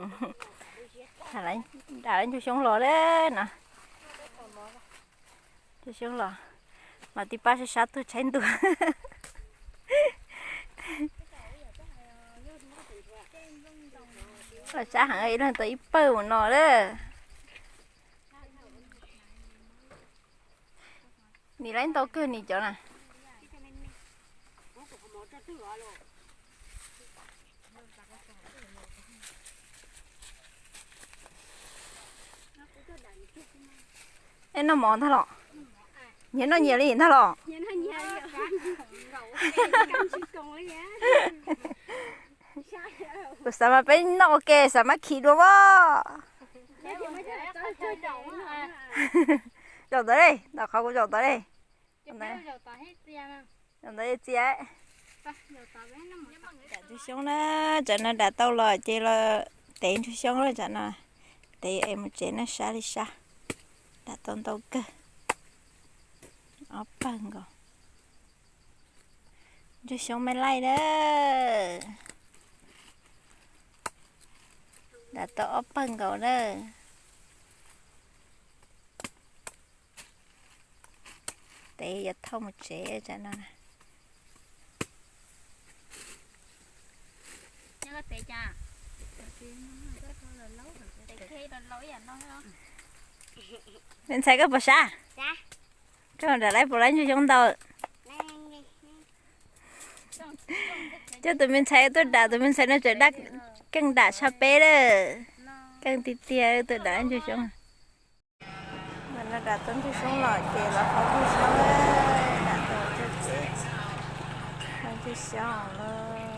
Dam lawv ntsuag xyoob los na. Ntsuag xyoob los, mas tib pab sab sab tuaj tshaib ntua. Los sab heev, ib leeg tau ib pawg mus no lawm. Nim lawv ntau kawg nim cov na. Es noj mov ntag los? Nyias noj nyias li ntag los? Kuv xav mas peb noj ua ke xav mas khi dua as. Zaum ntawd li, ntawm qhov kuv zaum ntawd li. Zaum ntawd txias. Dam ntsuag xyoob na, tsam no dam tau los ces los tev ntsuag xyoob lawm tsam no. Tev es mus tsev nej saib li saib. Dam tau ntau kawg. Ob pawg nkaus. Ntsuag xyoob me laij na. Dam tau ob pawg nkaus na. Tev yuav thauj mus tsev tsam no. Me ntxhais koj puas sab? Koj nram lawv puas lawv ntsuag xyoob ntau? Coj tus me ntxhais tuaj dam, tus me ntxhais no tseem dab keej dam tshaj peb lawm. Keej tiag tiag tuaj dam ntsuag xyoob. Ntawm no dam tau ntsuag xyoob los ces los faus ntsuag xyoob, dam tau ntsuag xyoob los.